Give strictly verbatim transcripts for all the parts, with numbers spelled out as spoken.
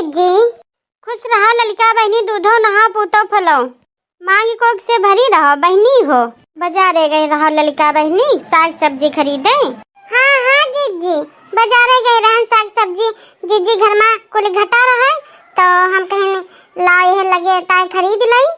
जी। खुश रहो ललिका बहिनी, दूधो नहाओ, पूतो फलो। मांग कोख से भरी रहो बहिनी हो। बजारे गई रहो ललिका बहिनी, साग सब्जी खरीदे। हाँ, हाँ, जिज्जी, बजारे गई रहन साग सब्जी। जिज्जी, घर मा कुल घटा रहे, तो हम कहेन लाए है लगे, ताए खरीद लाई।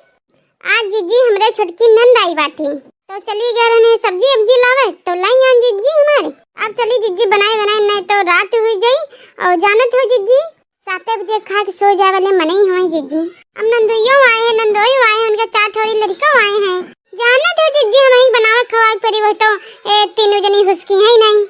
आज जिज्जी हमरे छोटकी नंद आई बाटी, तो चली गए रहने सब्जी उब्जी लावे, तो लाई आन जिज्जी हमारे। अब चली जिज्जी बनाए बनाए, नहीं तो रात हुई जाई। और जानत हो जिज्जी, साते बजे खा के सो जाए वाले मनई हवे जिज्जी। अब नंदोइयो आए हैं, नंदोई आए हैं, उनके चार ठोरी लड़िका आए हैं। जानत हो जिज्जी, हम ही बनावे खवाए परी, वह तो ए, तीनों जनी हुसकी है ही नहीं।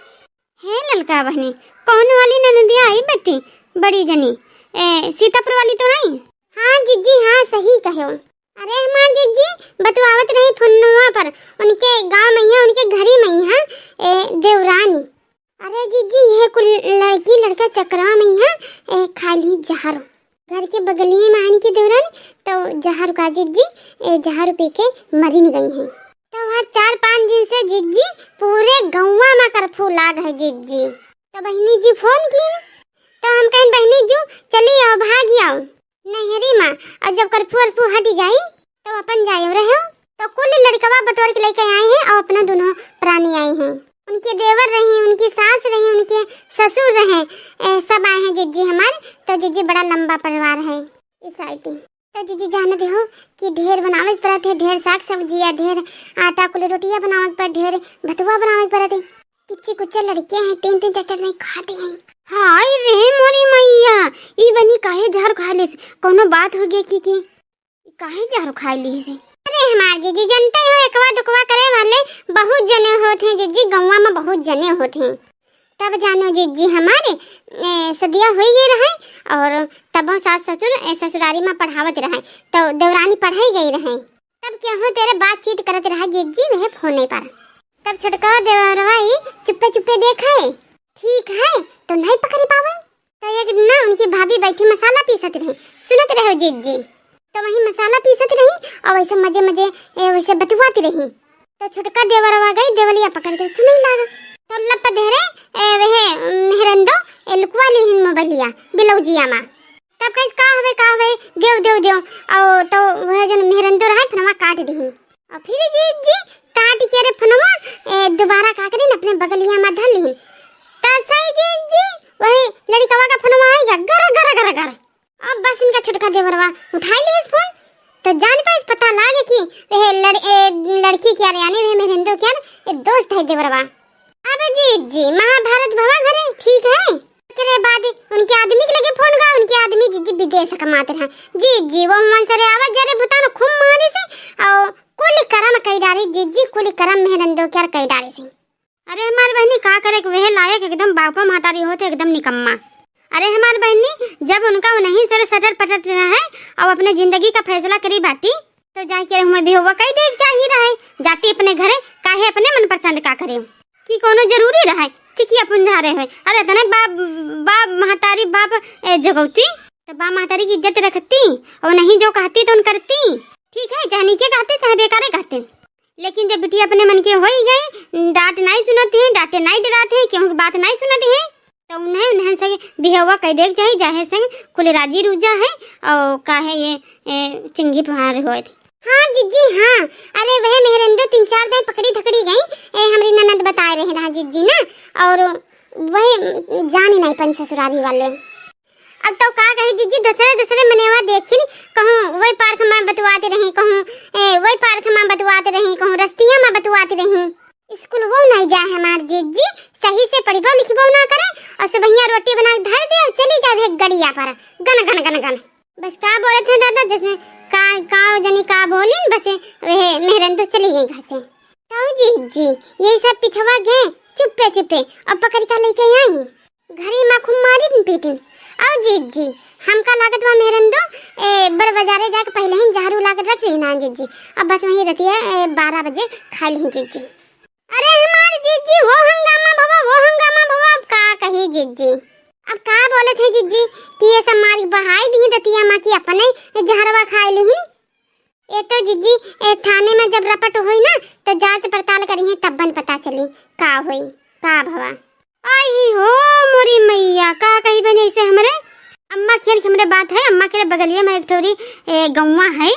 हे ललका बहनी, कौन वाली ननदिया आई बेटी, बड़ी जनी, ए, सीतापुर वाली तो नहीं? हाँ जिज्जी, हाँ, सही कहो। अरे हमार जिज्जी बतवावत रही फोनवा पर, उनके गांव में ही, उनके घरी में ही, हाँ, ए, देवरानी। अरे जिज्जी, ये कुल लड़की लड़का चक्करवा में ही, हाँ, ए, खा ली जहर। घर के बगलिए में आन के देवरानी, तो जहर का जिज्जी, ए, जहर पी के मरिन गई हैं। तो वहाँ चार पाँच दिन से जिज्जी पूरे गौवा में कर्फ्यू लाग है जिज्जी। तो बहिनी जी फोन की, तो हम कहेन बहिनी जू चली आओ, भाग आओ नैहरी माँ, और जब कर्फ्यू वर्फ्यू हट जाई तो अपन जाए रहो। तो कुल लड़कवा बटोर के लेके आए हैं और अपना दोनों प्राणी आए हैं। उनके देवर रही, उनकी सास रही, उनके ससुर रहे, ए, सब आए हैं जिज्जी हमारे। तो जिज्जी बड़ा लंबा परिवार है इस आईटी। तो जिज्जी जानत हो कि ढेर बनावे के पड़त है, ढेर साग सब्जी या ढेर आटा कुल रोटिया बनावे के पड़त, ढेर भतुआ बनावे के पड़त है। किच्ची कुच्चे लड़के हैं, तीन तीन चार चार नहीं खाते हैं। हाय रे मोरी मैया, ई बनी काहे जहर खा लेस? कौनो बात हो गया की, की? काहे जहर खा ली से? अरे हमार जिज्जी जानते हो, एकवा दुखवा करे वाले बहुत जने होत हैं जिज्जी, गौवा में बहुत जने होत हैं। तब जानो जिज्जी हमारे, ए, सदिया हो गई रहे और तबो सास ससुर, ए, ससुरारी में पढ़ावत रहे, तो देवरानी पढ़ाई गई रहे। तब केहू तेरे बातचीत करत रहा जिज्जी वह फोने पर। तब छोटका देवरवा ई चुप्पे चुप्पे देखे, ठीक है, तो नहीं पकड़ पावे। तो एक दिन ना उनकी भाभी बैठी मसाला पीसत रही, सुनत रहो जिज्जी। तो वही मसाला पीसत रही और वैसे मजे मजे, ए, वैसे बतुआत रही। तो छोटका देवरवा गई, देवलिया पकड़ के सुने लागा। तो लप धरे, ए, वह मेहरंदो, ए, लुकवा ली हिन मोबाइलिया बिलौजिया मा। तब कहिस, "का हवे, का हवे? देव, देव, देव।" और तो वह जन मेहरंदो रहे, फोनवा काट दिहिन। और फिर जिज्जी काट के रे फोनवा, ए, दोबारा का करिन, अपने बगलिया मा धर लिहिन। तसई जिज्जी, वही लड़िकवा का फोनवा आइगा, गर, गर, गर, गर। अब बस इनका छोटका देवरवा उठाई लिहिस फोन, तो जान पाइस, पता लागे कि वह लड़-, ए, लड़की के यार, यानी वह मेहरंदो के यार, ए, दोस्त है देवरवा। अब जिज्जी, महाभारत भवा घरे, ठीक है। एकरे बाद उनके आदमी के लगे फोन गा, उनके आदमी जिज्जी विदेश कमात रहा। जिज्जी, वो मन सरे आवा जरे भूतान खूब मारी से, और कुल करम कई डारी जिज्जी, कुल करम मेहरंदो के यार कई डारी से। अरे हमार बहनी, का करे के वह लायक एकदम बापा महतारी होते, एकदम निकम्मा। अरे हमार बहनी, जब उनका उन्हीं सरे सटर पटत रहा है और अपने जिंदगी का फैसला करी बाटी, तो जाए के रहुआ भी हुआ कई देख चाहिए रहे, जाती अपने घरे, काहे अपने मन पसंद का करे? कि कोनो जरूरी रहे चिकिया पुंजारे होए? अरे तने बाप, बाप महतारी, बाप, ए, जगौती, तो बाप महतारी की इज्जत रखती और नहीं जो कहती तो उन करती। ठीक है, चाहे नीके कहते, चाहे बेकारे कहते, लेकिन जब बिटिया अपने मन के होई गई, डांट नहीं सुनत है, डांटे नहीं डरात है, केहू की बात नहीं सुनत है, तो उन्हें, उन्हें से बिहवा कह दे के चाही, जाहे संग कुल राजी रूजा है और काहे ये, ए, चिंगी पहाड़ होत। हाँ जिज्जी, हाँ। अरे वह मेहरंदो तीन चार दिन पकड़ी धकड़ी गई, ए, हमरी ननद बताए रहे रहा जिज्जी ना, और वह जाने नहीं पन ससुरारी वाले। अब तो का कही जिज्जी, दूसरे दूसरे मनेवा देखिन, कहूँ वही पार्क में बतुआत रही, कहूँ, ए, वही पार्क में बतुआत रही, कहूँ रस्तिया में बतुआत रही। स्कूल वो नहीं जाए हमार जिज्जी, सही से पढ़बो लिखबो ना करे, और सुबहिया रोटी बना के धर दे और चली जावे एक गड़िया पर, गन गन गन गन। बस का बोलत है दादा, जैसे का, का जनी का बोलिन, बस वह मेहरंदो चली गई घर से। तो जिज्जी, ये सब पिछवा गए चुप्पे चुप्पे और पकड़ कर लेके आई। घरी मा खूब मारिन पीटिन। और जिज्जी, हमका लागत बा मेहरंदो, ए, बड़ बाजारे जाके पहले ही झाड़ू लाके रख ली ना जिज्जी। अब बस वहीं रहती है, ए, बारह बजे खा ली जिज्जी। अरे हमार जिज्जी, वो हंगामा भवा, वो हंगामा भवा, अब का कही जिज्जी? अब का बोलत है जिज्जी कि ये सब मारी बहाई दी दतिया माँ की अपने जहरवा खाए ली। ए तो जिज्जी, ए थाने में जब रपट होई ना, तो जांच पड़ताल करिहे, तब्बन पता चली का होई, का भवा। आई हो मोरी मैया, का कही बने ऐसे हमरे अम्मा खेन के हमरे बात है, अम्मा के रे बगलिया में एक ठोरी, ए, गौवा है।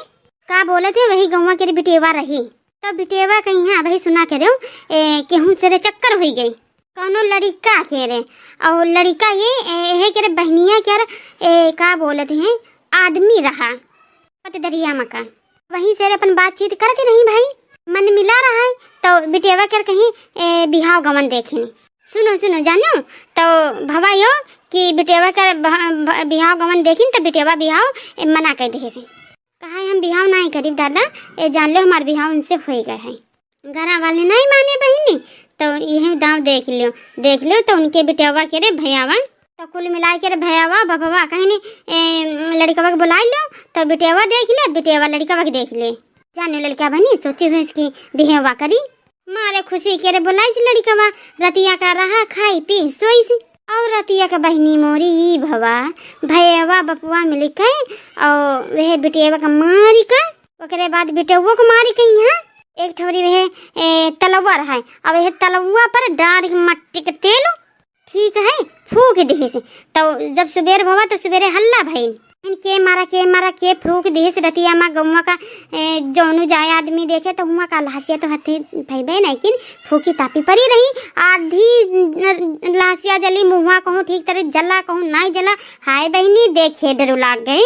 का बोलत है, वही गौवा के रे बिटेवा रही। तो बिटेवा कहीं है, वही सुना के रे, ए, केहू से रे चक्कर होई गई। कौनो लड़िका के रे, और लड़िका ये, ए, यही के रे बहनिया के रे, ए, का बोलत है, आदमी रहा पतदरिया में का। वहीं से रे अपन बातचीत करती रही भाई, मन मिला रहा है, तो बिटेवा के रे कहीं, ए, बिहाव गवन देखिनी। सुनो, सुनो, जानो, तो भवा यो कि बिटेवा के भ-, भ-, बिहाव गवन देखिन, तो बिटेवा बिहाव, ए, मना कर दे से। कहा, "हम बिहाव नाहीं करीब दादा, ए जान लो हमार बिहाव उनसे होई गए है।" घरा वाले नाहीं माने बहिनी, तो यही दाव देख लियो, देख लियो तो उनके बिटेवा के रे भैयावा, तो कुल मिला के रे भैयावा, बपवा कहीं नहीं, ए, लड़िकवा के बुलाई लो, तो बिटेवा देख ले, बिटेवा लड़िकवा के देख ले। जाने लड़का बहिनी सोची हुई इसकी बिहेवा करी। मारे खुशी के रे बोलाइस लड़िकवा, रतिया का रहा खाई पी सोइस। और रतिया का बहिनी मोरी ई भवा, भैयावा बपुआ मिल के और वह बिटेवा का मारी का, ओकरे बाद बिटेवो को मारी कहीं है। एक ठोरी वह, ए, तलवा रहा है, अब वह तलवा पर डाल के मट्टी के तेल ठीक है, फूक दिहिस। तो जब सुबेर भवा तो सुबेरे हल्ला भइल, के मारा, के मारा, के फूक दिहिस। रतिया मा गौवा का, ए, जौनु जाए आदमी देखे तो हुआ का लहसिया तो हथे भइबे नहीं, किन फूकी तापी परी रही। आधी लहसिया जली, मुँहवा कहूँ ठीक तरह जला, कहूँ नाई जला। हाय बहिनी, देखे डरो लाग गए।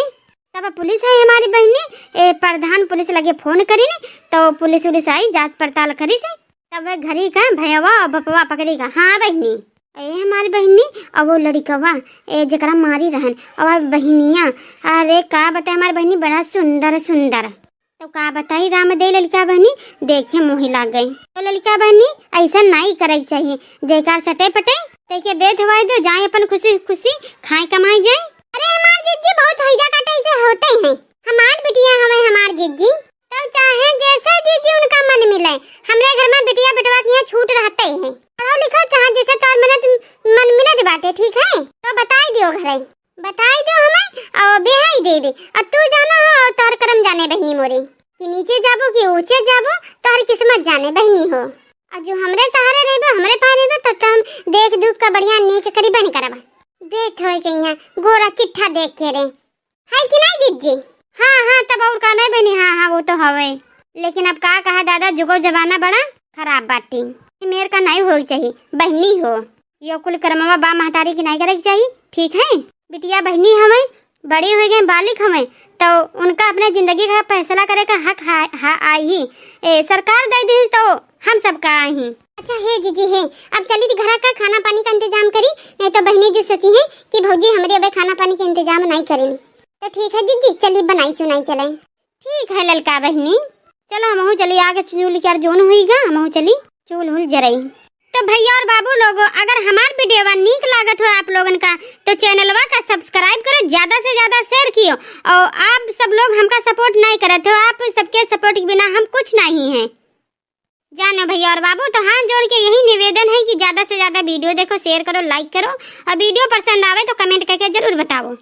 तब पुलिस है हमारी बहिनी, ए, प्रधान पुलिस लगे फोन करिन, तो पुलिस उलिस आई, जाँच पड़ताल करिस। तब वह घरी का भैयावा और बपवा पकड़ी का, हाँ बहिनी, ए हमारी बहिनी, और वो लड़िकवा, ए जेकरा मारी रहन, और बहिनिया, अरे का बताए हमारी बहिनी, बड़ा सुंदर सुंदर। तो का बताई राम दे लड़िका बहिनी, देखे मोही लाग गई। तो लड़िका बहिनी ऐसा नाई करे के चाहिए, जेकार सटे पटे, तेके बेद हवाई दो, जाए अपन खुशी खुशी खाए कमाए जाए। अरे हमार जिज्जी बहुत हैजा काटे से होते हैं, हमार बिटिया हमें हमार जिज्जी। तब चाहे जैसे जीजी उनका मन मिले, हमरे घर में बिटिया बेटवा के यहाँ छूट रहते हैं। पढ़ो लिखो चाहे जैसे तोर मन, मन मिलत बाटे, ठीक है? तो बताई दियो घरे, बताई दियो हमें और बिहाई देबे। और तू जानो हो और तोहर करम जाने बहिनी मोरे, कि नीचे जाबो कि ऊंचे जाबो, तोहर किस्मत जाने बहिनी हो। और जो हमरे सहारे रहबो, हमरे पाए रहबो, तब तो हम देख दुख का बढ़िया नीक करी बन करबा। देख होए के यहाँ गोरा चिट्ठा देख के रे, है कि नहीं जिज्जी? हाँ, हाँ, तब और का नहीं बनी, हाँ, हाँ, वो तो हवे। लेकिन अब का कहा दादा, जुगो जमाना बड़ा खराब बाटी। मेर का नहीं होई चाहिए, बहिनी हो। यो कुल करमवा बा महतारी की नहीं करे के चाहिए, ठीक है? बिटिया बहिनी हवे, बड़ी हो गई, बालिक हवे, तो उनका अपने जिंदगी का फैसला करे का हक हा, हा आई ही। ए, सरकार दे दी तो हम सब का आई ही। अच्छा हे जीजी हे, अब चली तो घरा का खाना पानी का इंतजाम करी, नहीं तो बहिनी जी सोची है कि भौजी हमरे अबे खाना पानी का इंतजाम नहीं करेनी। तो ठीक है जीजी, चली बनाई चुनाई चले। ठीक है ललका बहिनी, चलो हमहू चली, आगे चूल के यार जोन हुई गा, हमहू चली चूल हुल जरई। तो भैया और बाबू लोगो, अगर हमार वीडियोवा नीक लागत हो आप लोगन का, तो चैनलवा का सब्सक्राइब करो, ज्यादा से ज्यादा शेयर कियो। और आप सब लोग हमका सपोर्ट नहीं करत हो, आप सबके सपोर्ट के बिना हम कुछ नहीं हैं। जानो भैया और बाबू, तो हाथ जोड़ के यही निवेदन है कि ज्यादा से ज्यादा वीडियो देखो, शेयर करो, लाइक करो, और वीडियो पसंद आवे तो कमेंट करके जरूर बताओ।